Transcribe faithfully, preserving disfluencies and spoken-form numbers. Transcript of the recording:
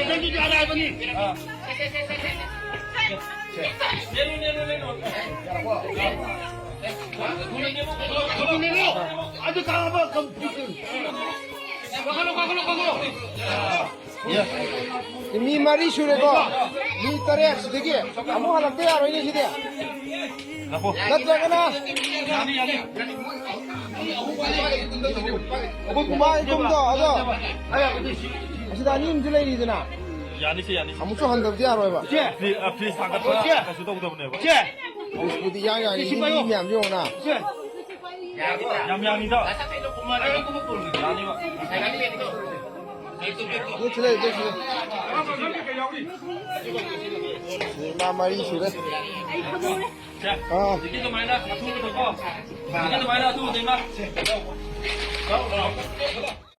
ꯅꯪꯗꯤ ꯀꯌꯥ ꯂꯥꯛꯑꯕꯅꯤ? ꯑꯗꯨ ꯀꯥꯕ ꯀꯝ-, ꯀꯥꯈꯠꯂꯣ, ꯀꯥꯈꯠꯂꯣ, ꯀꯥꯈꯠꯂꯣ꯫ ꯃꯤ ꯃꯔꯤ ꯁꯨꯔꯦꯀꯣ꯫ ꯃꯤ ꯇꯔꯦꯠ ꯁꯤꯗꯒꯤ ꯑꯃꯨꯛ ꯍꯜꯂꯛꯇ ꯌꯥꯔꯣꯏꯅꯦ ꯁꯤꯗꯤ꯫ ꯅꯠꯇ꯭ꯔꯒꯅ ꯑꯩꯈꯣꯏ ꯀꯨꯃꯥꯔ ꯏꯕꯨꯡꯗꯣ ꯑꯗꯣ ꯑꯁꯤꯗ ꯑꯅꯤ ꯑꯃꯁꯨ ꯂꯩꯔꯤꯗꯅ꯫ ꯌꯥꯅꯤꯁꯦ, ꯌꯥꯅꯤꯁꯦ꯫ ꯑꯃꯨꯛꯁꯨ ꯍꯟꯗꯕꯗꯤ ꯌꯥꯔꯣꯏꯕ꯫ ꯐ꯭ꯔꯤ-, ꯑ, ꯐ꯭ꯔꯤꯖ ꯊꯥꯡꯒꯠꯄ ꯀꯩꯁꯨ ꯇꯧꯗꯕꯅꯦꯕ꯫ ꯍꯧꯖꯤꯛꯄꯨꯗꯤ ꯏꯌꯥꯡ ꯌꯥꯡꯉꯤ꯫ ꯃꯤ ꯃꯌꯥꯝꯁꯦ ꯌꯦꯡꯉꯨꯅ꯫ ꯌꯥꯝ ꯌꯥꯝꯃꯤꯗ꯫ ꯌꯥꯅꯤꯕ꯫ ꯂꯦꯞꯁꯤ, ꯂꯦꯞꯁꯤ, ꯂꯦꯞꯁꯤ꯫ ꯃꯥ ꯃꯔꯤ ꯁꯨꯔꯦ꯫ ꯁꯦ, ꯑꯥ꯫ ꯍꯧꯖꯤꯛꯀꯤ ꯑꯗꯨꯃꯥꯏꯅ ꯑꯊꯨꯕꯗꯀꯣ꯫ ꯍꯧꯖꯤꯛꯀꯤ ꯑꯗꯨꯃꯥꯏꯅ ꯑꯊꯨꯕꯗ ꯏꯃꯥ꯫